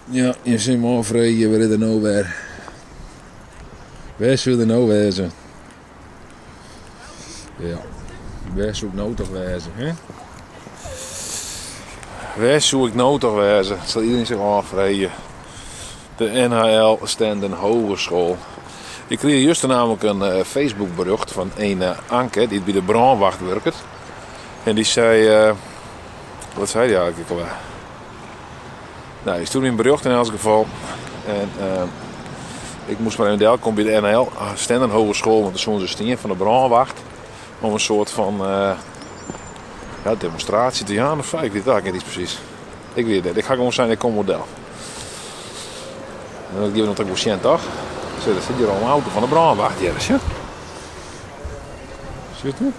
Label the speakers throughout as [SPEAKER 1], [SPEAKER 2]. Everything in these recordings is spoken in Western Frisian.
[SPEAKER 1] Ja, je sil him ôffreegje, wêr is er no wer? Wêr soe er no wêze? Ja, wêr soe ik no toch wêze? Hè? Wêr soe ik no toch wêze? Sil iedereen sich ôffreegje. De NHL Stenden Hogeschool. Ik krige juster namelijk in eh, Facebook berjocht fan een eh, Anke dy't by de brânwacht wurket. En dy sei, eh, wat sei dy eigentlik ek alwer? Nou, dy stjoerde my in berjocht yn elts gefal. En ik moast mar even delkomme by de NHL Stenden Hogeschool, want der soene se stean fan de brânwacht om in soart fan ja, demonstraasje te jaan of sa. Ik wit it eigentlik net iens presys. Ik wit it net. Ik ha gewoan sein, ik kom wol del. En dat gean we noch wol sjen, toch? Sjoch, der sit hjir al in auto fan de brânwacht hjir, sjoch. Sjochst it?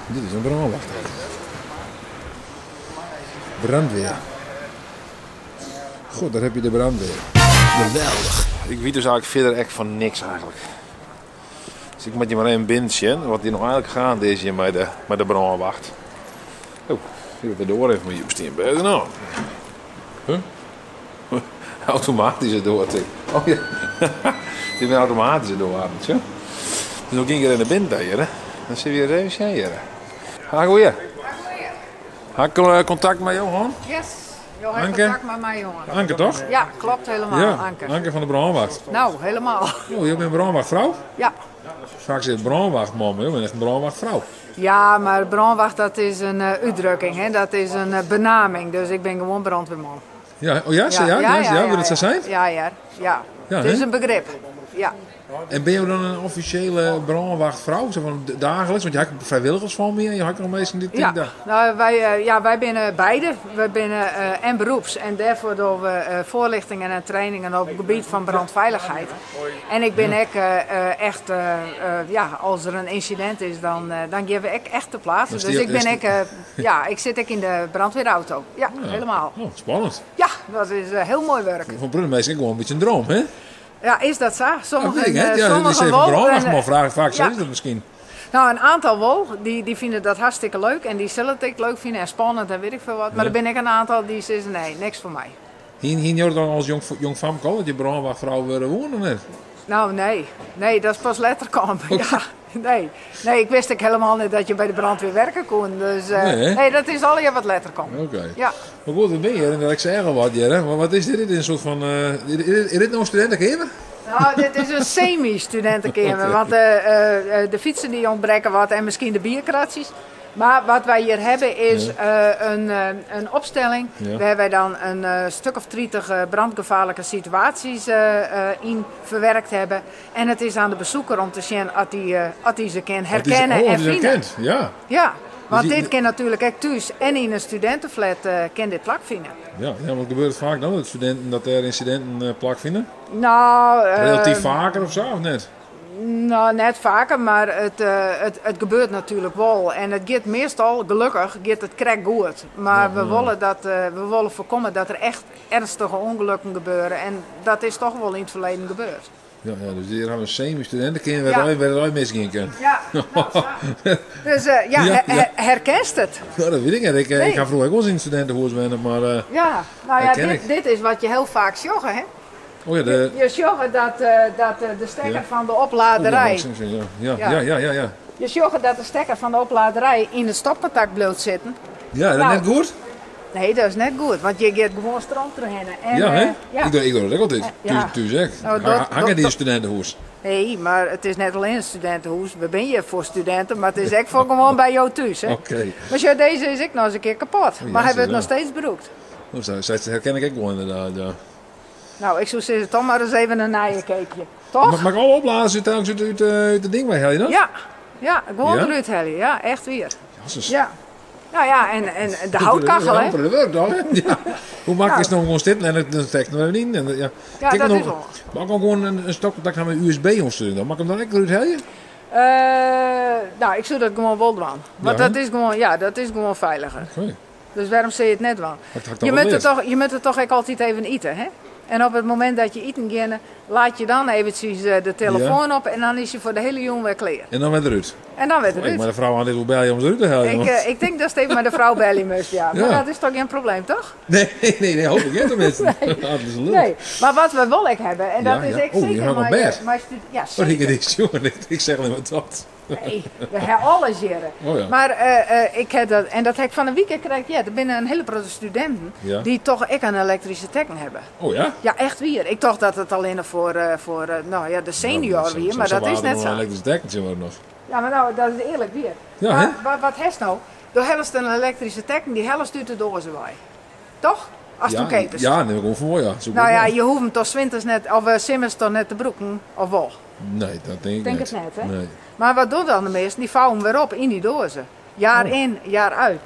[SPEAKER 1] Dit is in brânwachtauto. Brandweer. Goed, daar heb je de brandweer. Geweldig. Ik wit dus eigentlik fierder ek fan niks eigentlik. Dus ik moat hjir mar even binnen sjen wat hjir no eigentlik geande is hjir mei de brânwacht. Oh, hier de doar even iepen stean. Bêst no. Huh? Automatyske doar. Oh ja. Dit is in automatyske doar, sjoch. Dus no gean ik hjir even binnen ta hjir. Dan sille we hjir even sjen hjir. Ha goeie. Ha ik eh, kontakt mei jo hân?
[SPEAKER 2] Yes, jo ha kontakt mei my hân.
[SPEAKER 1] Anke toch?
[SPEAKER 2] Ja, klopt helemaal,
[SPEAKER 1] ja,
[SPEAKER 2] Anke.
[SPEAKER 1] Anke fan de brânwacht.
[SPEAKER 2] Nou, helemaal.
[SPEAKER 1] Oh, jo binne brânwachtfrou?
[SPEAKER 2] Ja.
[SPEAKER 1] Faak is it brânwachtman, mar jo binne echt in brânwachtfrou.
[SPEAKER 2] Ja, mar brânwacht dat is in eh, útdrukking, hè? dat is in eh, benaming. Dus ik bin gewoan brandweerman.
[SPEAKER 1] Ja, oh ja, ja, ja, ja, wurdt it sa sein?
[SPEAKER 2] Ja, ja, ja. It is in begrip, ja.
[SPEAKER 1] En binne jo dan in offisjele brânwachtfrou, sa fan daagliks? Want je ha ek frijwilligers fan my en je ha ek noch minsken dy't
[SPEAKER 2] Ja, nou, wy, eh, ja, wy binne beide. Wy binne eh, en beroeps en dêrfoar dogge we eh, foarlichtingen en trainingen op it gebiet fan brandveiligheid. En ik bin ek echt, ja, as der in ynsidint is, dan, dan gean we ek echt te plaatsen. Dus ik bin ek, ja, ik sit ek yn de brandweerauto. Ja, helemaal.
[SPEAKER 1] Oh, spannend.
[SPEAKER 2] Ja, dat is hiel moai wurk.
[SPEAKER 1] Foar in protte minsken ek gewoan in bytsje in droom, hè?
[SPEAKER 2] Ja, is dat sa?
[SPEAKER 1] Sommigen, ja, ja, sommigen wol. Maar vraag, faak ja. dat miskien.
[SPEAKER 2] Nou, in oantal wol. Dy, dy fine dat hartstikke leuk en dy sille it ek leuk fine en spannend en wit ik folle wat. Mar der binne ek in oantal dy't sizze nee, niks foar my.
[SPEAKER 1] Hiene jo dan as jong, jong famke al dat je brânwachtfrou wurde woene of net?
[SPEAKER 2] Nou, nee. Nee, dat is pas letter kommen. Ja, nee. Nee, ik wist ek helemaal net dat je by de brandweer werke koene. Dus uh, nee, nee, dat is allegear wat letter kommen.
[SPEAKER 1] Oké. Ja. Mar goed, we binne hjir en ik seach al wat hjir. Hè. Wat is dit? Dit is in soart fan. Uh, is, is dit no in studintekeamer?
[SPEAKER 2] Nou, dit is in semi-studintekeamer. Want uh, uh, de fytsen dy ûntbrekke wat en miskien de bierkratsjes. Mar wat wy hjir hawwe is in, in opstelling wêr wy dan in stik of 30 brandgevaarlijke situaties yn ferwerkt hawwe. En it is oan de besoeker om te sjen oft dy, oft dy se kin herkenne
[SPEAKER 1] oh,
[SPEAKER 2] en fine.
[SPEAKER 1] Herkent, ja.
[SPEAKER 2] Ja, want dit kin natuerlik ek thús en yn in studinteflat kin dit plakfine.
[SPEAKER 1] Ja, ja, want gebeurt it faak dan dat studinten dat dêr ynsidinten plakfine?
[SPEAKER 2] Nou,
[SPEAKER 1] Relatyf faker of sa, of net?
[SPEAKER 2] No, net faker, mar it, it gebeurt natuerlik wol. En it giet meastal, gelokkich, giet it krekt goed. Mar we wolle dat, we wolle foarkomme dat der echt ernstige ûngelokken gebeure. En dat is toch wol yn it ferleden gebeurd.
[SPEAKER 1] Ja, ja, dus hjir hawwe we in semi-studintekeamer wêr't it allegear misgean kin.
[SPEAKER 2] Ja, nou, sa. Dus ja,
[SPEAKER 1] Ja, ja.
[SPEAKER 2] herkenst it?
[SPEAKER 1] No, dat wit ik net. Ik,
[SPEAKER 2] Nee.
[SPEAKER 1] ik ha froeger ek wolris yn in studintehûs wenne, mar
[SPEAKER 2] Ja, nou ja,
[SPEAKER 1] herken
[SPEAKER 2] dit,
[SPEAKER 1] ik.
[SPEAKER 2] dit is wat je hiel faak sjogge, hè?
[SPEAKER 1] Oh ja, de...
[SPEAKER 2] Je sjogge dat, dat de stekker fan de opladerij.
[SPEAKER 1] Ja, ja, ja, ja, ja.
[SPEAKER 2] Je sjogge dat de stekker fan de opladerij yn it stopkontakt bliuwt sitten.
[SPEAKER 1] Ja, is dat
[SPEAKER 2] Nou.
[SPEAKER 1] net goed?
[SPEAKER 2] Nee, dat is net goed, want hjir giet gewoan stroom trochhinne. En,
[SPEAKER 1] Ja, hè?
[SPEAKER 2] ja.
[SPEAKER 1] Ik doch, ik doch dat ek altyd.
[SPEAKER 2] Ja.
[SPEAKER 1] Thús, thús ek.
[SPEAKER 2] Nou, dat-
[SPEAKER 1] Ha ik net yn
[SPEAKER 2] dat-
[SPEAKER 1] in studintehûs.
[SPEAKER 2] Nee, mar it is net allinne in studintehûs. We binne hjir foar studinten, mar it is ek foar gewoan by jo thús. Hè?
[SPEAKER 1] Oké.
[SPEAKER 2] Mar sjoch, dizze is ek noch ris in kear kapot.
[SPEAKER 1] Oh,
[SPEAKER 2] Mar hy
[SPEAKER 1] jezus,
[SPEAKER 2] wurdt noch
[SPEAKER 1] ja.
[SPEAKER 2] steeds brûkt.
[SPEAKER 1] Oh, sa, sa herken ik ek wol ynderdaad, ja.
[SPEAKER 2] Nou, ik soe sizze, toch mar ris even in nije keapje. Toch?
[SPEAKER 1] Moat ik alle opladers úteinlik út, út, út it ding weihelje dan?
[SPEAKER 2] Ja, ja, gewoan
[SPEAKER 1] Ja?
[SPEAKER 2] derút helje. Ja, echt wier.
[SPEAKER 1] Jasses.
[SPEAKER 2] Ja. Nou ja, en, en de houtkachel, hè?
[SPEAKER 1] De wurk dan, hè? Ja. Hoe maklik
[SPEAKER 2] Nou.
[SPEAKER 1] is it no gewoan sitten en dan stekt er even yn. En, ja.
[SPEAKER 2] Ja,
[SPEAKER 1] Kin ik
[SPEAKER 2] dat
[SPEAKER 1] no-
[SPEAKER 2] is wol.
[SPEAKER 1] Mar ik gewoan in stopkontakt ha mei USB oansluting dan? Moat ik him dan ek derút helje?
[SPEAKER 2] Eh, nou, ik soe dat gewoan wol dwaan. Want
[SPEAKER 1] Ja, hè?
[SPEAKER 2] dat is gewoan, ja, dat is gewoan feiliger.
[SPEAKER 1] Oké.
[SPEAKER 2] Dus wêrom soe je it net dwaan?
[SPEAKER 1] Had ik dat
[SPEAKER 2] Je
[SPEAKER 1] wel
[SPEAKER 2] moat it
[SPEAKER 1] leard?
[SPEAKER 2] toch, je moat it toch ek altyd even ite, hè? En op it momint dat je iten geane, laad je dan eventsjes de telefoon op en dan is je foar de hiele jûn wer klear.
[SPEAKER 1] En dan wer derút.
[SPEAKER 2] En dan wer
[SPEAKER 1] Ik
[SPEAKER 2] derút.
[SPEAKER 1] mei de frou altyd wol belje om se derút te heljen.
[SPEAKER 2] Ik,
[SPEAKER 1] want-
[SPEAKER 2] ik tink datst even mei de frou belje moatst, ja. Mar
[SPEAKER 1] Ja.
[SPEAKER 2] dat is toch gjin probleem, toch?
[SPEAKER 1] Nee, nee, nee, hoop ik net tenminste. Dat is leuk.
[SPEAKER 2] Nee, mar wat we wol ek hawwe, en dat
[SPEAKER 1] Ja,
[SPEAKER 2] is
[SPEAKER 1] ja.
[SPEAKER 2] ek
[SPEAKER 1] Oh, je
[SPEAKER 2] seker
[SPEAKER 1] hebt nog
[SPEAKER 2] mei,
[SPEAKER 1] bêd.
[SPEAKER 2] mei ja,
[SPEAKER 1] Oh, ik
[SPEAKER 2] seker.
[SPEAKER 1] ik jongen, ik zeg alleen maar dat.
[SPEAKER 2] Nee, we hawwe alles hjir.
[SPEAKER 1] Oh ja.
[SPEAKER 2] Mar ik ha dat, en dat ha ik fan 'e wike krekt heard. Der binne in hiele protte studinten
[SPEAKER 1] Ja.
[SPEAKER 2] dy't toch ek in elektryske tekken hawwe.
[SPEAKER 1] Oh ja?
[SPEAKER 2] Ja, echt wier. Ik tocht dat it allinne foar no ja, de senior wie, mar dat is net sa.
[SPEAKER 1] Een elektrisch dekkentje maar nog.
[SPEAKER 2] Ja, mar no, dat is earlik wier.
[SPEAKER 1] Ja,
[SPEAKER 2] Mar
[SPEAKER 1] hè?
[SPEAKER 2] wat hast no? Do hellest in elektryske tekken, dy hellest út de doaze wei. Toch? Ast
[SPEAKER 1] Ja,
[SPEAKER 2] him keapest.
[SPEAKER 1] ja, nim ik gewoan foar, ja. Soe ik
[SPEAKER 2] No
[SPEAKER 1] ook
[SPEAKER 2] ja,
[SPEAKER 1] dwaan.
[SPEAKER 2] je hoecht him toch 's winters net, of simmers toch net te brûken, of wol?
[SPEAKER 1] Nee, dat tink ik
[SPEAKER 2] Tink
[SPEAKER 1] net.
[SPEAKER 2] it net, hè?
[SPEAKER 1] Nee.
[SPEAKER 2] Mar wat dogge dan de measten? Dy fouwe him wer op yn dy doaze. Jaar
[SPEAKER 1] Oh.
[SPEAKER 2] yn, jaar út.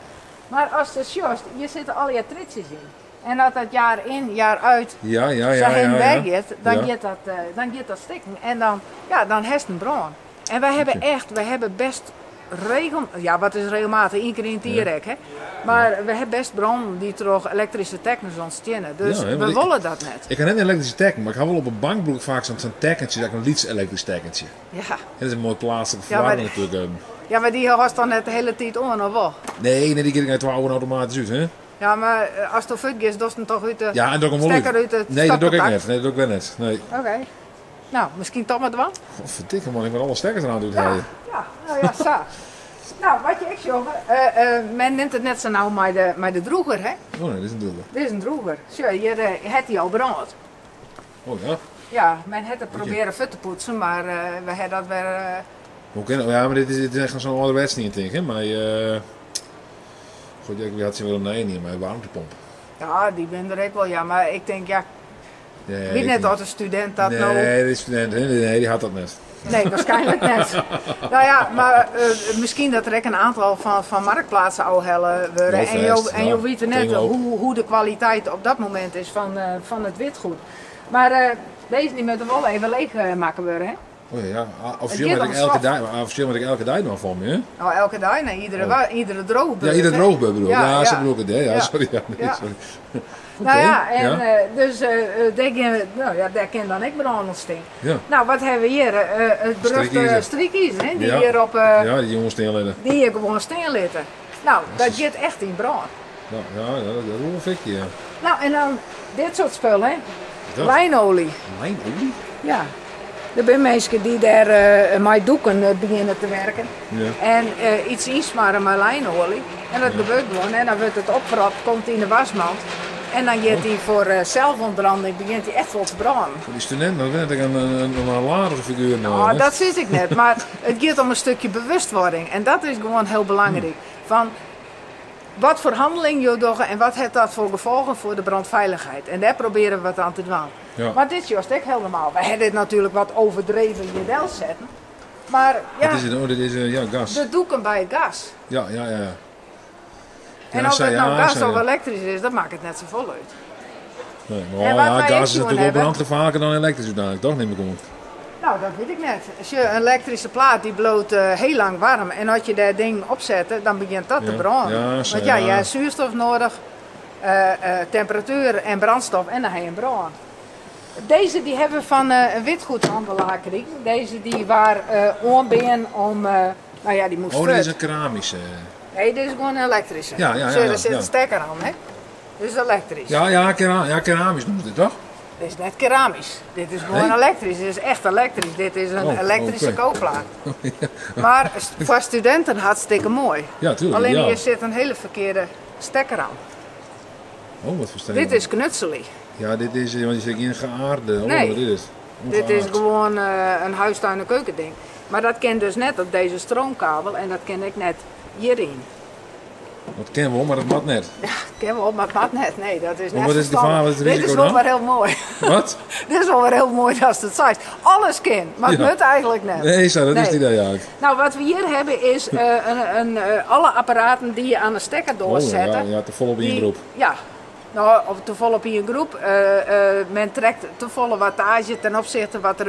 [SPEAKER 2] Mar ast it sjochst, hjir sitte allegear triedsjes yn. En as dat jaar yn, jaar út
[SPEAKER 1] Ja, ja,
[SPEAKER 2] sa
[SPEAKER 1] ja,
[SPEAKER 2] hinne
[SPEAKER 1] ja,
[SPEAKER 2] wer
[SPEAKER 1] ja.
[SPEAKER 2] giet, dan
[SPEAKER 1] Ja.
[SPEAKER 2] giet dat, dan giet dat stikken. En dan, ja, dan hast in brân. En wy hawwe echt, wy hawwe best regel, ja, wat is regelmatich? Ien kear yn it jier ek, hè? Mar we hawwe best brannen dy't troch elektryske tekkens ûntsteane. Dus
[SPEAKER 1] Ja, hè,
[SPEAKER 2] we
[SPEAKER 1] want ik-
[SPEAKER 2] wolle dat net.
[SPEAKER 1] Ik ha net in elektryske tekken, mar ik ha wol op 'e bank brûk ik faak sa'n tekkentje, dat ik in lyts elektrysk tekkentje.
[SPEAKER 2] Ja.
[SPEAKER 1] Dat is in moai pleatslike
[SPEAKER 2] Ja, mar
[SPEAKER 1] ferwaarming natuerlik.
[SPEAKER 2] Ja, mar dy hast dan net de hiele tiid oan, of wol?
[SPEAKER 1] Nee, nee, dy gean ik nei 2 oeren automatysk út, hè?
[SPEAKER 2] Ja, mar ast fuort giest, dochst him toch út de
[SPEAKER 1] Ja, en doch ik him wol út.
[SPEAKER 2] stekker út it
[SPEAKER 1] Nee, dat doch ik
[SPEAKER 2] stopkontakt?
[SPEAKER 1] net. Nee, dat doch ik wer net. Nee.
[SPEAKER 2] Oké. No, miskien toch mar dwaan?
[SPEAKER 1] Godverdikke man, ik moat alle stekkers deraan
[SPEAKER 2] Ja,
[SPEAKER 1] úthelje.
[SPEAKER 2] ja, no ja, sa. No, wat je ek sjogge, men nimt it net sa nau mei de drûger, hè?
[SPEAKER 1] Oh nee, dit is in drûger.
[SPEAKER 2] Dit is in drûger. Sjoch, hjir hat dy al brând.
[SPEAKER 1] Oh ja?
[SPEAKER 2] Ja, men hat it probearre fuort te poetsen, mar we ha dat wer.
[SPEAKER 1] Hoe kin dat? Ja, mar dit is, dit is echt sa'n âlderwets ding, tink ik, hè? Mei, God, ja, ik had ze wel een nee, mei waarmtepomp.
[SPEAKER 2] Ja, dy binne der ek wol, ja, mar ik tink, ja,
[SPEAKER 1] Nee,
[SPEAKER 2] weet
[SPEAKER 1] ik
[SPEAKER 2] net
[SPEAKER 1] niet.
[SPEAKER 2] oft de studint dat no.
[SPEAKER 1] Nee, de studint, nee, nee, dy hat dat net.
[SPEAKER 2] Nee, waarschijnlijk net. Nou ja, mar miskien dat der ek in oantal fan Marktplaats ôfhelle wurde.
[SPEAKER 1] Wol
[SPEAKER 2] En jo,
[SPEAKER 1] fêst,
[SPEAKER 2] en
[SPEAKER 1] ja.
[SPEAKER 2] jo witte net
[SPEAKER 1] Ting op.
[SPEAKER 2] hoe de kwaliteit op dat momint is fan it witgoed. Mar dizze dy moatte wol even leech makke wurde, hè?
[SPEAKER 1] Oh ja, ja. Offisjeel
[SPEAKER 2] It giet
[SPEAKER 1] moat
[SPEAKER 2] om
[SPEAKER 1] ik elke
[SPEAKER 2] stof.
[SPEAKER 1] dei, mar offisjeel moat ik elke dei noch fan my, hè?
[SPEAKER 2] No, elke dei, nee, iedere,
[SPEAKER 1] Oh.
[SPEAKER 2] iedere droogbeurt,
[SPEAKER 1] Ja, iedere
[SPEAKER 2] hè?
[SPEAKER 1] droogbeurt bedoel ik.
[SPEAKER 2] Ja,
[SPEAKER 1] Ja,
[SPEAKER 2] ja.
[SPEAKER 1] sa bedoel ik it, hè? Ja,
[SPEAKER 2] Ja.
[SPEAKER 1] sorry. Ja, nee,
[SPEAKER 2] Ja.
[SPEAKER 1] sorry.
[SPEAKER 2] No
[SPEAKER 1] Oké,
[SPEAKER 2] ja, en
[SPEAKER 1] ja.
[SPEAKER 2] dus dêr gean we, no ja, dêr kin dan ek brân ûntstean.
[SPEAKER 1] Ja.
[SPEAKER 2] No, wat hawwe we hjir? It beruchte
[SPEAKER 1] Strykizer.
[SPEAKER 2] strykizer, hè? Dy
[SPEAKER 1] Ja.
[SPEAKER 2] hjir op,
[SPEAKER 1] Ja, dy jonges stean litte.
[SPEAKER 2] dy hjir gewoan stean litte. No, dat giet echt yn brân.
[SPEAKER 1] Ja, ja, ja, dat is wol in fikje, ja.
[SPEAKER 2] No, en dan dit soart spul, hè?
[SPEAKER 1] Dat?
[SPEAKER 2] Lijnolie.
[SPEAKER 1] Lijnolie?
[SPEAKER 2] Ja. Der binne minsken dy't dêr mei doeken begjinne te werken.
[SPEAKER 1] Ja.
[SPEAKER 2] En iets ynsmarre mei lijnolie. En dat gebeurt gewoan. En dan wurdt it oppropt, komt yn de waskmand. En dan giet dy foar zelfontbranding, begjint dy echt wol te brânen.
[SPEAKER 1] Foar dy studinten, dat wurdt in aardige figuer no,
[SPEAKER 2] Oh,
[SPEAKER 1] hè?
[SPEAKER 2] dat sis ik net, mar it giet om in stikje bewustwording. En dat is gewoan hiel belangryk. Fan wat foar hanneling jo dogge en wat hat dat foar gefolgen foar de brandveiligheid. En dêr probearje we wat oan te dwaan.
[SPEAKER 1] Ja.
[SPEAKER 2] Mar dit is ek hielendal. Wy hawwe dit natuerlik wat overdreven hjir delsetten. Mar ja,
[SPEAKER 1] Wat is it? Oh, dit is, ja, gas.
[SPEAKER 2] de doeken by it gas.
[SPEAKER 1] Ja, ja, ja, ja.
[SPEAKER 2] En
[SPEAKER 1] Ja,
[SPEAKER 2] oft
[SPEAKER 1] sa,
[SPEAKER 2] it no
[SPEAKER 1] ja,
[SPEAKER 2] gas
[SPEAKER 1] sa,
[SPEAKER 2] of
[SPEAKER 1] ja.
[SPEAKER 2] elektrysk is, dat makket net safolle út.
[SPEAKER 1] Nee, mar
[SPEAKER 2] En wat
[SPEAKER 1] ja,
[SPEAKER 2] wy
[SPEAKER 1] gas
[SPEAKER 2] ek
[SPEAKER 1] is
[SPEAKER 2] sjoen
[SPEAKER 1] natuerlik wol
[SPEAKER 2] hawwe-
[SPEAKER 1] brandgevaarliker dan elektrysk úteinlik, toch? Nim ik oan.
[SPEAKER 2] No, dat wit ik net. Sjoch, in elektryske plaat dy bliuwt hiel lang waarm. En as je dêr dingen op sette, dan begjint dat te
[SPEAKER 1] Ja,
[SPEAKER 2] brânen.
[SPEAKER 1] ja, sa,
[SPEAKER 2] Want ja,
[SPEAKER 1] ja.
[SPEAKER 2] je hast soerstof nedich, temperatuer en brandstof en dan ha je in brân. Dizze dy hawwe we fan in witgoedhannelaar krigen. Dizze dy waard oanbean om, no ja, dy moast
[SPEAKER 1] Oh, dit is
[SPEAKER 2] fuort.
[SPEAKER 1] in keramyske.
[SPEAKER 2] Nee, dit is gewoan in elektryske.
[SPEAKER 1] Ja, ja, ja,
[SPEAKER 2] Sjoch,
[SPEAKER 1] ja,
[SPEAKER 2] der sit
[SPEAKER 1] ja.
[SPEAKER 2] in stekker oan, hè? Dit is elektrysk.
[SPEAKER 1] Ja, ja, ja, keramisch noemen ze dit, toch?
[SPEAKER 2] Dit is net keramysk. Dit is gewoan
[SPEAKER 1] Nee?
[SPEAKER 2] elektrysk. Dit is echt elektrysk. Dit is in
[SPEAKER 1] Oh,
[SPEAKER 2] elektryske
[SPEAKER 1] oké.
[SPEAKER 2] kookplaat. Mar foar studinten hartstikke moai.
[SPEAKER 1] Ja, tuurlijk,
[SPEAKER 2] Allinne
[SPEAKER 1] ja.
[SPEAKER 2] hjir sit in hiele ferkearde stekker oan.
[SPEAKER 1] Oh, wat foar stekker?
[SPEAKER 2] Dit is knutselie.
[SPEAKER 1] Ja, dit is, want je zit in geaarde. Oh,
[SPEAKER 2] Nee.
[SPEAKER 1] wat is dit?
[SPEAKER 2] Dit is
[SPEAKER 1] Ongeaard.
[SPEAKER 2] gewoan in huis-, tuin- en keukending. Mar dat kin dus net op dizze stroomkabel en dat kin ek net hjiryn.
[SPEAKER 1] Dat kin wol, mar dat moat net.
[SPEAKER 2] Ja, kin wol, mar it moat net. Nee, dat is
[SPEAKER 1] Maar
[SPEAKER 2] net
[SPEAKER 1] wat is het
[SPEAKER 2] ferstannich.
[SPEAKER 1] gevaar, wat is het
[SPEAKER 2] Dit is
[SPEAKER 1] risico
[SPEAKER 2] wol
[SPEAKER 1] dan?
[SPEAKER 2] wer hiel moai.
[SPEAKER 1] Wat?
[SPEAKER 2] Dit is wol wer hiel moai datst it seist. Alles kin, mar it
[SPEAKER 1] Ja.
[SPEAKER 2] moat eigentlik net.
[SPEAKER 1] Nee, sa, dat is
[SPEAKER 2] Nee.
[SPEAKER 1] it idee eigentlik.
[SPEAKER 2] No, wat we hjir hawwe is alle apparaten dy't je oan de stekkerdoas
[SPEAKER 1] Oh, ja,
[SPEAKER 2] sette.
[SPEAKER 1] ja, te folle op ien
[SPEAKER 2] Die-
[SPEAKER 1] groep.
[SPEAKER 2] Ja, no, of te folle op ien groep. Men trekt te folle wattaazje ten opsichte wat der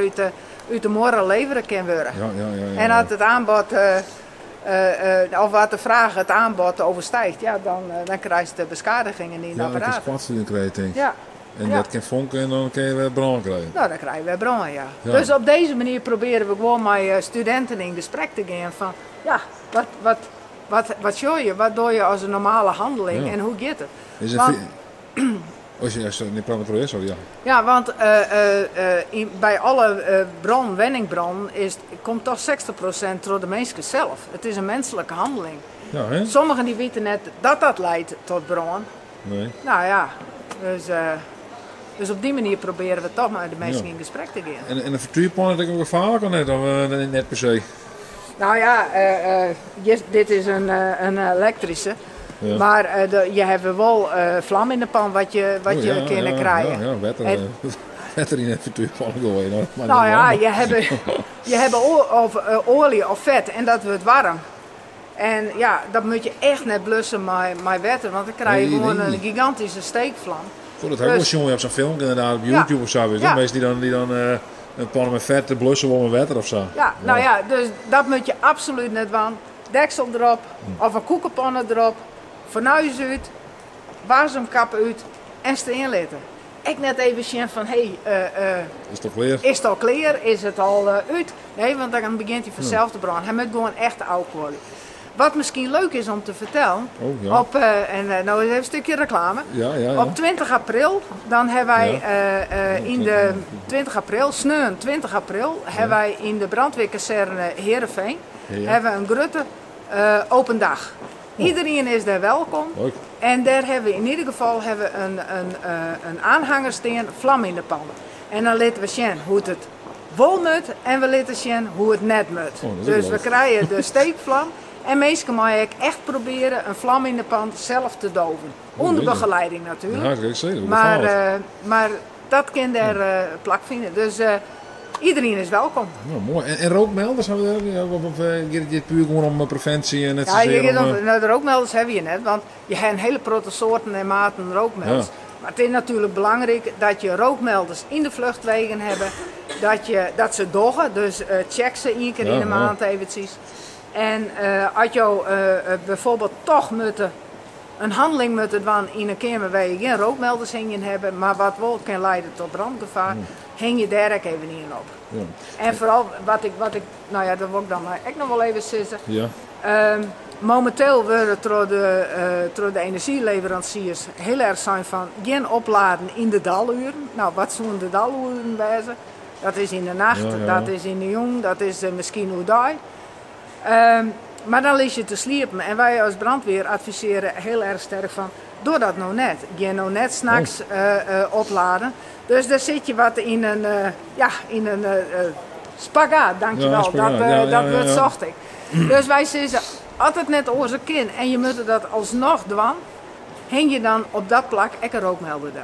[SPEAKER 2] út de muorre levere kin wurde.
[SPEAKER 1] Ja, ja, ja, ja,
[SPEAKER 2] En
[SPEAKER 1] ja.
[SPEAKER 2] as it aanbod, of wat de fraach it aanbod overstijgt, ja, dan krijst de beskadigingen yn de
[SPEAKER 1] Ja, dat is
[SPEAKER 2] apparaten.
[SPEAKER 1] kwartstuur krijg, denk ik.
[SPEAKER 2] Ja.
[SPEAKER 1] En
[SPEAKER 2] Ja.
[SPEAKER 1] dat kin fonke en dan kinne je wer brân krije.
[SPEAKER 2] Nou, dan krije we brân, ja.
[SPEAKER 1] Ja.
[SPEAKER 2] Dus op deze manier proberen we gewoon met studenten in gesprek te gaan van, ja, wat sjogge je, wat doe je als een normale handeling
[SPEAKER 1] Ja.
[SPEAKER 2] en hoe gaat het?
[SPEAKER 1] Is het
[SPEAKER 2] Want
[SPEAKER 1] Oh, sorry, sorry, nee, praat maar terug, sorry, ja.
[SPEAKER 2] Ja, want bij alle brand, wenningbranden komt toch 60% door de mensen zelf. Het is een menselijke handeling.
[SPEAKER 1] Ja, hè?
[SPEAKER 2] Sommigen die weten net dat dat leidt tot brand.
[SPEAKER 1] Nee.
[SPEAKER 2] Nou ja, dus op die manier proberen we toch maar de mensen
[SPEAKER 1] Ja.
[SPEAKER 2] in gesprek te gaan.
[SPEAKER 1] En een frituurpan is ook gevaarlijk of net? Of net per se?
[SPEAKER 2] Nou ja, dit is een elektrische.
[SPEAKER 1] Ja.
[SPEAKER 2] Maar je hebt wel vlam in de pan wat
[SPEAKER 1] Oh,
[SPEAKER 2] je
[SPEAKER 1] ja,
[SPEAKER 2] kunnen
[SPEAKER 1] ja,
[SPEAKER 2] krijgen.
[SPEAKER 1] Ja, ja, wetter,
[SPEAKER 2] En
[SPEAKER 1] wetter in een frituurpan gooien. hoor. Maar
[SPEAKER 2] Nou
[SPEAKER 1] niet
[SPEAKER 2] ja,
[SPEAKER 1] handig.
[SPEAKER 2] je hebt, je hebt of olie of vet en dat wordt warm. En ja, dat moet je echt net blussen met wetter, want dan krijg je
[SPEAKER 1] Nee,
[SPEAKER 2] gewoon
[SPEAKER 1] nee.
[SPEAKER 2] een gigantische steekvlam.
[SPEAKER 1] Goed, dat heb ik wel
[SPEAKER 2] Dus
[SPEAKER 1] jongen op zo'n filmpje inderdaad op
[SPEAKER 2] Ja.
[SPEAKER 1] YouTube of zo. Weet je.
[SPEAKER 2] Ja.
[SPEAKER 1] Mensen die dan een pan met vet blussen wel met wetter of zo.
[SPEAKER 2] Ja, nou ja, dus dat moet je absoluut net doen. Deksel erop, of een koekenpan erop, fornuis uit, wasemkap uit en steen laten. Ik net even zien van, hé, hey,
[SPEAKER 1] Is het al klaar?
[SPEAKER 2] is het al klaar? Is het al uit? Nee, want dan begint hij vanzelf te branden. Hij moet gewoon echt oud worden. Wat misschien leuk is om te vertellen,
[SPEAKER 1] Oh, ja.
[SPEAKER 2] op, en nou even een stukje reclame.
[SPEAKER 1] Ja, ja, ja.
[SPEAKER 2] Op 20 april, dan hebben wij,
[SPEAKER 1] Ja.
[SPEAKER 2] in de 20 april, sneun 20 april, hebben wij in de brandweerkazerne Heerenveen,
[SPEAKER 1] Ja.
[SPEAKER 2] hebben we een grote open dag.
[SPEAKER 1] Oh.
[SPEAKER 2] Iedereen is daar welkom.
[SPEAKER 1] Leuk.
[SPEAKER 2] En daar hebben we in ieder geval hebben we een aanhanger staan, vlam in de pan. En dan laten we zien hoe het wol moet en we laten zien hoe het net moet.
[SPEAKER 1] Oh, dat is ook
[SPEAKER 2] Dus we
[SPEAKER 1] leuk.
[SPEAKER 2] krijgen de steekvlam. En meestal mag ik echt proberen een vlam in de pan zelf te doven.
[SPEAKER 1] Oh,
[SPEAKER 2] Onder
[SPEAKER 1] leuk.
[SPEAKER 2] begeleiding natuurlijk.
[SPEAKER 1] Ja, ik zeg, dat is
[SPEAKER 2] Maar
[SPEAKER 1] gevaarlijk.
[SPEAKER 2] dat kan daar plak vinden. Dus iedereen is welkom.
[SPEAKER 1] Nou, mooi. En rookmelders hebben we daar? Ja, of gaat het puur gewoon om preventie en net
[SPEAKER 2] Ja, je
[SPEAKER 1] zozeer
[SPEAKER 2] gaat
[SPEAKER 1] om,
[SPEAKER 2] om, nou, de rookmelders hebben je net, want je hebt een hele grote soorten en maten rookmelders.
[SPEAKER 1] Ja.
[SPEAKER 2] Maar het is natuurlijk belangrijk dat je rookmelders in de vluchtwegen hebben, dat ze doggen, dus check ze 1 keer in de maand eventjes. En als je bijvoorbeeld toch moeten, een handeling moeten doen in een kamer waar je geen rookmelders hingen hebben, maar wat wel kan leiden tot brandgevaar, hang je daar ook even in op. En vooral wat ik, wat ik, nou ja, dat wil ik dan maar ook nog wel even zeggen. Momenteel worden door de energieleveranciers heel erg zijn van geen opladen in de daluren. Nou, wat zullen de daluren wezen? Dat is in de nacht, dat is in de jong, dat is misschien hoe dag. Maar dan lig je te sliepen en wij als brandweer adviseren heel erg sterk van, doe dat nou net. Geen nou net s'nachts opladen. Dus daar zit je wat in een ja, in een spagaat, dankjewel.
[SPEAKER 1] Ja, spagaat.
[SPEAKER 2] Dat woord zocht ik. Dus wij zeggen, altijd net onze kin en je moet dat alsnog dwan, hing je dan op dat plak ook een rookmelder dan.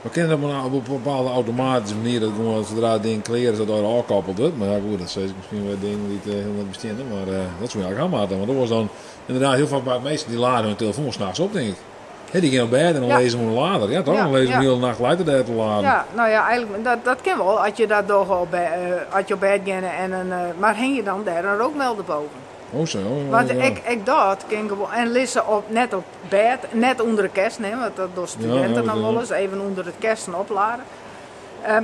[SPEAKER 1] Maar ken je dat maar nou op een bepaalde automatische manier, dat gewoon zodra het ding klaar is, dat er al koppelt wordt? Maar ja, goed, dat is misschien wel dingen die het helemaal niet bestaan, maar dat zou je eigenlijk aanmaken. Want dat was dan inderdaad heel vaak bij de meesten die laden hun telefoon s'nachts op, denk ik. Hè, die gaan op bed en dan lezen ze een lader. Ja, toch? Dan lezen ze de hele nacht luider daar te laden.
[SPEAKER 2] Ja, nou ja, eigenlijk, dat kan wel. Als je dat toch op als je op bed gaat en een maar hing je dan daar een rookmelder boven?
[SPEAKER 1] Oh zo, oh,
[SPEAKER 2] Want
[SPEAKER 1] ja.
[SPEAKER 2] ik dat kan gewoon, en lissen op, net op bed, net onder de kerst, hè, want dat doen studenten dan wel eens, even onder het kersten opladen.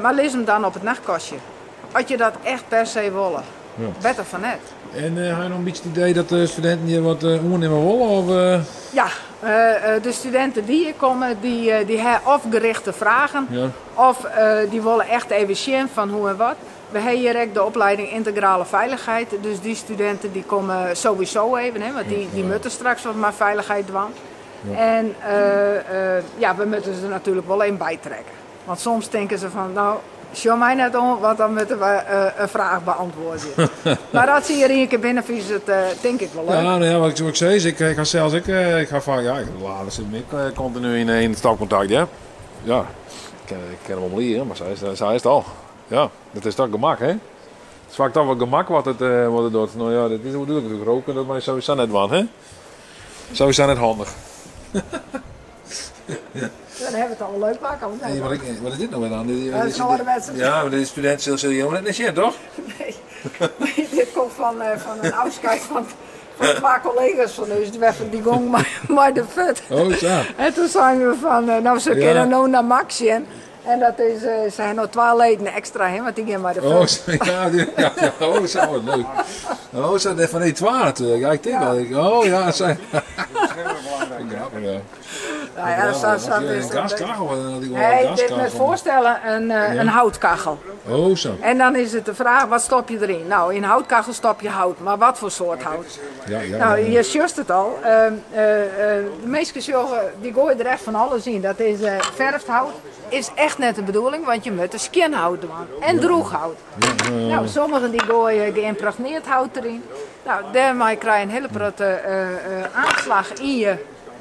[SPEAKER 2] Maar lis hem dan op het nachtkastje. Als je dat echt per se willen. Beter van net.
[SPEAKER 1] En heb je nog een beetje het idee dat de studenten hier wat ondernemen willen? Of?
[SPEAKER 2] Ja, de studenten die hier komen, die hebben of gerichte vragen, of die willen echt even zien van hoe en wat. We hebben hier ook de opleiding Integrale Veiligheid, dus die studenten die komen sowieso even, hè, want die moeten straks wat maar veiligheid doen. En we moeten ze natuurlijk wel even bijtrekken. Want soms denken ze van, nou, show mij net om, want dan moeten we een vraag beantwoorden. Maar als ze hier één keer binnen vies, het denk ik wel leuk.
[SPEAKER 1] Ja, nou ja, wat ik zei is, ik, ik ga zelfs, ik ik ga vaak, ja, ik laat ze ik continu in het stopcontact, ja. Ja, ik ken hem omleren, maar zij is het al. Ja, dat is toch gemak, hè? Het is vaak toch wel gemak wat het doet. Nou ja, dat is natuurlijk natuurlijk roken, dat maar sowieso net wat, hè? Sowieso net handig.
[SPEAKER 2] Dan hebben we het al leuk maken, want
[SPEAKER 1] Nee, maar wat is dit nou weer dan?
[SPEAKER 2] Dat is een ouderwetse.
[SPEAKER 1] Ja, maar deze student zul je helemaal net niet zien, toch?
[SPEAKER 2] Nee. Nee, dit komt van een afscheid Fan twa kollega's fan ús, die gongen mei de fut.
[SPEAKER 1] Oh, sa.
[SPEAKER 2] En toen seinen we fan, nou se kinne no nei Max sjen. En dat is, se ha no twa leden ekstra, hè, want dy gean mei de
[SPEAKER 1] fut. Oh, ja, ja, ja, oh, sa, wat leuk. Oh, sa, fan die twa natuerlik. Ja, ik tink al. Oh, ja, sa. Grappich, ja.
[SPEAKER 2] Nou ja, sa, sa
[SPEAKER 1] is een gaskachel?
[SPEAKER 2] Nee, dit moet voorstellen een houtkachel.
[SPEAKER 1] Oh, zo.
[SPEAKER 2] En dan is het de vraag, wat stop je erin? Nou, in houtkachel stop je hout, maar wat voor soort hout?
[SPEAKER 1] Ja,
[SPEAKER 2] Nou, je sjochst it al. De meeste sjogge, die gooien er echt van alles in. Dat is verfd hout. Is echt net de bedoeling, want je moet er skjin hout doen. En droech hout. Nou, sommigen die gooien geïmpregneerd hout erin. Nou, daarmee krijg je een hele grote aanslag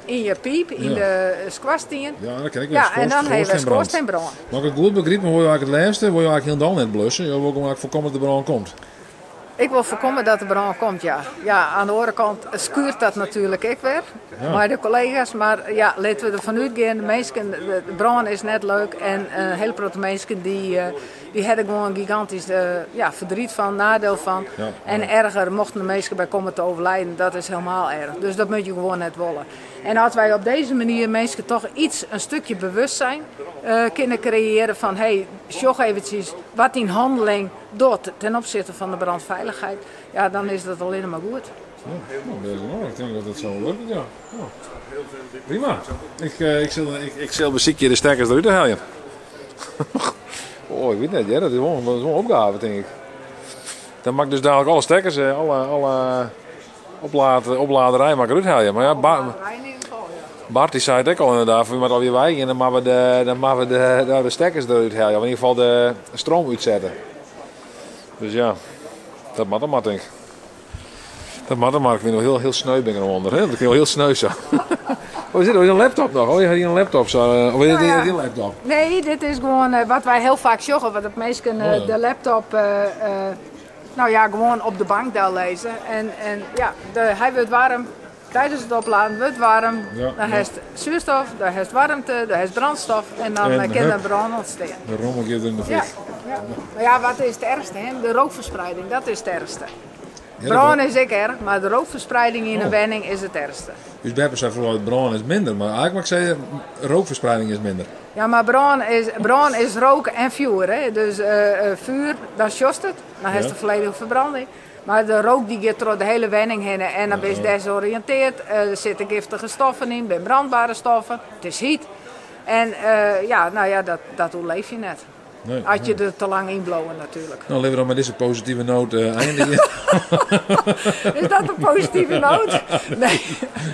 [SPEAKER 2] in je piep, in de skoarstien.
[SPEAKER 1] Ja, dat ken ik wel.
[SPEAKER 2] Ja, en dan heb je skoarstienbrân.
[SPEAKER 1] Maar ik het goed begrijp, wil je eigenlijk het laatste, wil je eigenlijk helemaal net blussen. Je wil gewoon eigenlijk voorkomen dat de brand komt.
[SPEAKER 2] Ik wil voorkomen dat de brand komt, ja. Ja, aan de andere kant schuurt dat natuurlijk ik weer. Maar de collega's, maar ja, laten we ervan uitgaan. De mensen, de brand is net leuk. En een hele grote mensen die hebben gewoon een gigantisch ja, verdriet van, nadeel van. En erger, mochten de mensen bij komen te overlijden, dat is helemaal erg. Dus dat moet je gewoon net willen. En als wij op deze manier mensen toch iets, een stukje bewustzijn kunnen creëren van, hey, sjog eventjes wat in handeling doet ten opzichte van de brandveiligheid, ja, dan is dat alleen maar goed.
[SPEAKER 1] Ja, nou, dat is wel. Ik denk dat dat zo lukt, ja. Ja. Prima. Ik zal beziekje de stekkers eruit halen. Oh, ik weet niet, ja, dat is wel een opgave, denk ik. Dan mag ik dus dadelijk alle stekkers, alle opladerij mag ik eruit halen. Maar ja,
[SPEAKER 2] In ieder geval, ja.
[SPEAKER 1] Bart die zei het ook al inderdaad, we moeten alweer wijken en dan moeten we de stekkers eruit halen. Of in ieder geval de stroom uitzetten. Dus ja, dat moet dan maar, denk ik. Dat moet dan maar. Ik vind het wel heel, heel sneu ben ik eronder. Hè? Dat vind ik wel heel sneu zo. Oh, is dit oh, is een laptop nog? Oh, je had hier een laptop zo. Of is dit
[SPEAKER 2] Nou ja.
[SPEAKER 1] een laptop?
[SPEAKER 2] Nee, dit is gewoon wat wij heel vaak sjoggen. Want de meesten
[SPEAKER 1] Oh ja.
[SPEAKER 2] de laptop nou ja, gewoon op de bank daar lezen. En ja, hij wordt warm. Tijdens het opladen wordt warm. Dan heeft zuurstof, dan heeft warmte, dan heeft brandstof. En dan
[SPEAKER 1] En
[SPEAKER 2] kan er
[SPEAKER 1] hup.
[SPEAKER 2] brand ontstaan.
[SPEAKER 1] De rommel gaat in de fik.
[SPEAKER 2] Ja, ja. Maar ja, wat is het ergste? Hè? De rookverspreiding, dat is het ergste.
[SPEAKER 1] Ja, dat
[SPEAKER 2] Brand is ik erg, maar de rookverspreiding in een
[SPEAKER 1] Oh.
[SPEAKER 2] wenning is het ergste.
[SPEAKER 1] Dus Beppe zei vroeger, het brand is minder. Maar eigenlijk mag ik zeggen, rookverspreiding is minder.
[SPEAKER 2] Ja, maar brand is rook en vuur. Hè? Dus vuur, dan sjost het. Dan heeft de volledige verbranding. Maar de rook die gaat door de hele wenning heen en dan ben je desoriënteerd. Er zitten giftige stoffen in, ben brandbare stoffen. Het is heet. En ja, nou ja, dat leef je net.
[SPEAKER 1] Nee,
[SPEAKER 2] Als je er te lang in blowen natuurlijk.
[SPEAKER 1] Nou, laten we dan met deze positieve noot eindigen.
[SPEAKER 2] Is dat een positieve noot? Nee.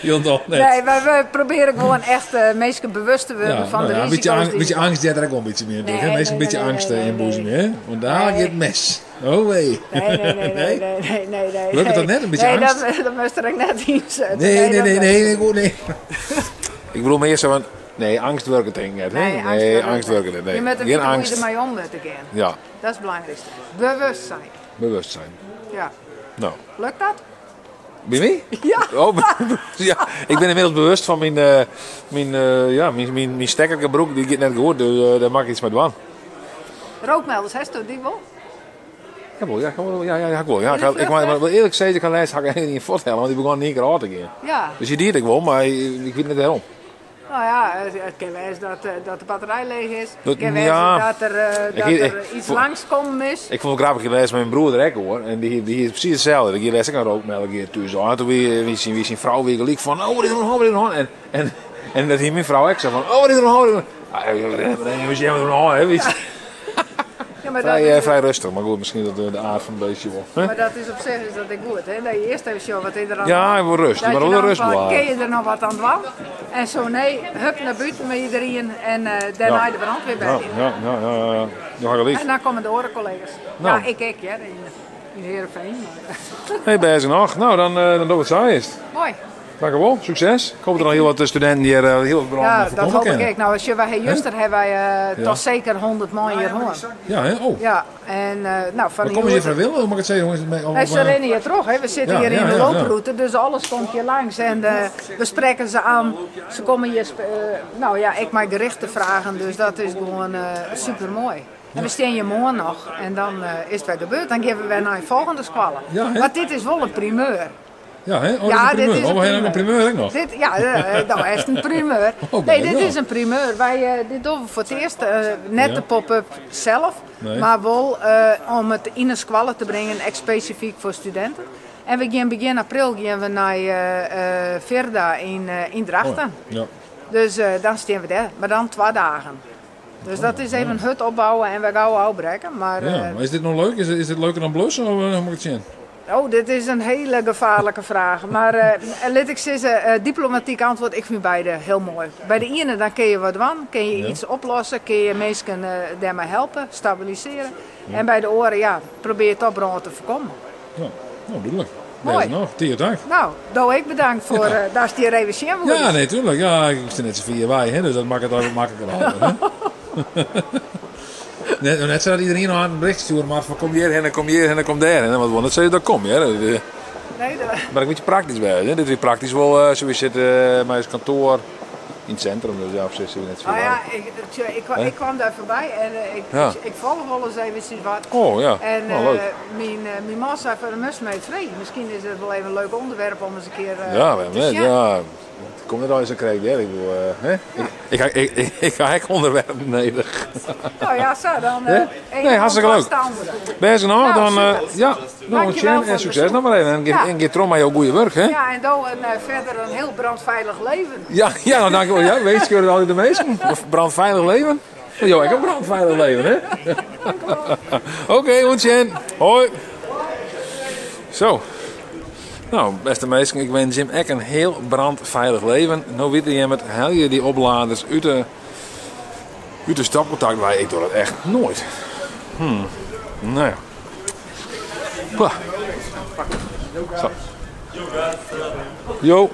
[SPEAKER 1] Jondal, net.
[SPEAKER 2] Nee, maar we proberen gewoon echt mensen bewust te worden
[SPEAKER 1] Ja,
[SPEAKER 2] van
[SPEAKER 1] nou
[SPEAKER 2] de
[SPEAKER 1] ja, een beetje,
[SPEAKER 2] risico's.
[SPEAKER 1] angst, beetje angst, ja, daar ook wel een beetje meer.
[SPEAKER 2] Nee,
[SPEAKER 1] Nee, hè? Meestal een
[SPEAKER 2] nee,
[SPEAKER 1] beetje
[SPEAKER 2] nee,
[SPEAKER 1] angst
[SPEAKER 2] nee, nee,
[SPEAKER 1] inboezemen,
[SPEAKER 2] nee.
[SPEAKER 1] hè? Want daar
[SPEAKER 2] Nee.
[SPEAKER 1] gaat het mes. Oh wee.
[SPEAKER 2] Nee, nee, nee, nee,
[SPEAKER 1] Nee?
[SPEAKER 2] nee, nee, nee, nee.
[SPEAKER 1] Lukt het dan net, een beetje
[SPEAKER 2] nee,
[SPEAKER 1] angst?
[SPEAKER 2] Dat, dat moest er ook net in zetten.
[SPEAKER 1] Nee, nee,
[SPEAKER 2] dat-
[SPEAKER 1] nee, nee, nee, goed, nee. Ik bedoel meer zo van, nee, angst werkt het denk ik net, hè?
[SPEAKER 2] Nee, angst
[SPEAKER 1] Nee,
[SPEAKER 2] werkt
[SPEAKER 1] angst
[SPEAKER 2] het
[SPEAKER 1] werkt het, nee.
[SPEAKER 2] Je moet er
[SPEAKER 1] Geen
[SPEAKER 2] weten hoe je
[SPEAKER 1] angst.
[SPEAKER 2] ermee om moet gaan.
[SPEAKER 1] Ja,
[SPEAKER 2] Dat is het belangrijkste. Bewustzijn.
[SPEAKER 1] bewustzijn.
[SPEAKER 2] Ja.
[SPEAKER 1] Nou,
[SPEAKER 2] Lukt dat?
[SPEAKER 1] bij mij?
[SPEAKER 2] Ja.
[SPEAKER 1] Oh, ja, ik ben inmiddels bewust van ja, mijn stekkergebroek, die gaat net goed, dus daar maak ik iets mee doen.
[SPEAKER 2] Rookmelders, hè, die wel?
[SPEAKER 1] Jawel, ja, ik wel, ja, ja, ja, ik wel. Ja, ik,
[SPEAKER 2] de
[SPEAKER 1] had- ik, maar,
[SPEAKER 2] vlucht,
[SPEAKER 1] maar wil eerlijk zeggen, ik had laatst had ik niet vertellen, want die begon niet keer te gaan.
[SPEAKER 2] Ja.
[SPEAKER 1] Dus je deed ik wel, maar ik weet niet waarom.
[SPEAKER 2] Nou ja, het kan wezen dat de batterij leeg is.
[SPEAKER 1] Dat-
[SPEAKER 2] Het kan wezen
[SPEAKER 1] ja.
[SPEAKER 2] dat er iets langskomen is.
[SPEAKER 1] Ik vond het grappig, ik les met mijn broer er ook hoor. En die is precies hetzelfde. Die les ook een rookmelk hier thuis. En toen wie zijn vrouw weer gelijk van, oh wat is er nog, wat is er nog? En dat hier mijn vrouw ook zo van, oh wat is er nog? Wat is er nog? Ah, wat is er nog? hè, weet je.
[SPEAKER 2] Ja, maar dat
[SPEAKER 1] Vrij,
[SPEAKER 2] is,
[SPEAKER 1] vrij rustig, maar goed, misschien dat de aard van het beestje wel. hè?
[SPEAKER 2] maar dat is op zich is dat ik goed. Hè? Dat je eerst even zo wat is er aan
[SPEAKER 1] Ja,
[SPEAKER 2] de hand.
[SPEAKER 1] ik wil rust.
[SPEAKER 2] Dat
[SPEAKER 1] Maar
[SPEAKER 2] je
[SPEAKER 1] wel
[SPEAKER 2] dan
[SPEAKER 1] rust
[SPEAKER 2] van,
[SPEAKER 1] bewaren.
[SPEAKER 2] Kun je er nog wat aan doen? En zo nee, hup naar buiten met iedereen en daarna de brandweer bij.
[SPEAKER 1] Ja. Ja, gelijk.
[SPEAKER 2] En dan komen de andere collega's.
[SPEAKER 1] Nou.
[SPEAKER 2] Ja, ik ja, in Heerenveen. Maar,
[SPEAKER 1] Hey, best nog. Nou, dan doen we het zo eerst.
[SPEAKER 2] mooi.
[SPEAKER 1] Dank u wel, succes. Ik hoop dat er nog heel wat studenten hier heel wat branden
[SPEAKER 2] Ja, dat
[SPEAKER 1] voorkomen
[SPEAKER 2] hoop ik
[SPEAKER 1] kunnen.
[SPEAKER 2] ook. Nou, als je wij juster hebben wij toch zeker 100 man hier hoor.
[SPEAKER 1] Ja, hè? Oh.
[SPEAKER 2] Ja, en nou van
[SPEAKER 1] Maar komen ze hier vrijwillig? Hoe mag ik het zeggen, jongens?
[SPEAKER 2] Nee, ze rennen hier terug, hè. We zitten hier in de looproute, dus alles komt hier langs. En we spreken ze aan. Ze komen hier, nou ja, ik maak gerichten vragen, dus dat is gewoon super mooi. En we staan hier morgen nog en dan is het weer gebeurd. Dan geven we naar een volgende squallen.
[SPEAKER 1] Ja, hè?
[SPEAKER 2] Want dit is wel een primeur.
[SPEAKER 1] Ja, hè? Oh,
[SPEAKER 2] Ja,
[SPEAKER 1] dit is
[SPEAKER 2] dit
[SPEAKER 1] een primeur.
[SPEAKER 2] is
[SPEAKER 1] Oh, we
[SPEAKER 2] een
[SPEAKER 1] hebben een primeur ook nog.
[SPEAKER 2] Dit, ja, nou echt een primeur.
[SPEAKER 1] Oh,
[SPEAKER 2] Nee, dit
[SPEAKER 1] ja.
[SPEAKER 2] is een primeur. Wij, dit doen we voor het eerst, net
[SPEAKER 1] Ja.
[SPEAKER 2] de pop-up zelf,
[SPEAKER 1] Nee.
[SPEAKER 2] maar wel om het in een squallen te brengen, echt specifiek voor studenten. En we gaan begin april gaan we naar Verda in Drachten.
[SPEAKER 1] Oh, ja.
[SPEAKER 2] Dus dan staan we daar, maar dan 2 dagen. Dus dat is even een hut opbouwen en we gaan uitbreken. Maar,
[SPEAKER 1] Ja, maar is dit nog leuk? Is dit leuker dan blussen of hoe moet ik het zien?
[SPEAKER 2] Oh, dit is een hele gevaarlijke vraag. Maar laat ik zeggen, diplomatiek antwoord, ik vind beide heel mooi. Bij de ene dan kun je wat doen, kun je iets oplossen, kun je mensen daarmee helpen, stabiliseren. En bij de oren, ja, probeer het opbranden te voorkomen.
[SPEAKER 1] Ja, nou, duidelijk.
[SPEAKER 2] Mooi.
[SPEAKER 1] Deze nog. Tien dank.
[SPEAKER 2] Nou, doe ik bedankt voor daar is die even zien
[SPEAKER 1] Ja, nee, tuurlijk. Ja, ik zit net zo via wij, hè, dus dat maakt het ook makkelijker altijd. Hè? Net zo dat iedereen nog aan een bericht sturen, maar van kom hier en kom hier en kom daar. En wat want dat zei je, dat kom je. Hè.
[SPEAKER 2] Nee, dat...
[SPEAKER 1] Maar ik moet je praktisch bij. Hè. Dit is weer praktisch wel, zo we zitten bij het kantoor in het centrum, dus ja, op zich zitten we net zo
[SPEAKER 2] Nou ja,
[SPEAKER 1] bij.
[SPEAKER 2] ik kwam daar voorbij en
[SPEAKER 1] Ja.
[SPEAKER 2] ik volg wel eens even wat.
[SPEAKER 1] Oh ja,
[SPEAKER 2] En
[SPEAKER 1] oh, leuk.
[SPEAKER 2] mijn man zei van de mus mee vrij. Misschien is het wel even een leuk onderwerp om eens een keer
[SPEAKER 1] Ja, we
[SPEAKER 2] te
[SPEAKER 1] hebben net,
[SPEAKER 2] zien.
[SPEAKER 1] ja. Het komt net al eens een kreeg, hè. Ik bedoel, hè? Ik ga echt onderwerpen nederig.
[SPEAKER 2] Nou ja, zo dan.
[SPEAKER 1] Hè?
[SPEAKER 2] Een
[SPEAKER 1] Nee, hartstikke leuk.
[SPEAKER 2] past de andere.
[SPEAKER 1] Best nog,
[SPEAKER 2] Nou,
[SPEAKER 1] dan,
[SPEAKER 2] super.
[SPEAKER 1] ja, nou,
[SPEAKER 2] Dankjewel
[SPEAKER 1] en
[SPEAKER 2] voor het
[SPEAKER 1] succes
[SPEAKER 2] bezoek.
[SPEAKER 1] nog maar even. En
[SPEAKER 2] Ja.
[SPEAKER 1] en trom maar jouw goede werk, hè?
[SPEAKER 2] Ja, en dan een, verder een heel brandveilig leven.
[SPEAKER 1] Ja, ja, nou dankjewel. Ja, weet je altijd de meesten. Brandveilig leven. Jo, ik heb een brandveilig leven, hè? Oké, okay, Hoi. Zo. Nou, beste mensen, ik wens Jim ek een heel brandveilig leven. Nou weet je met haal je die opladers uit de stopcontact wij. Ik doe dat echt nooit. Nou ja. Pah. Zo. Jo.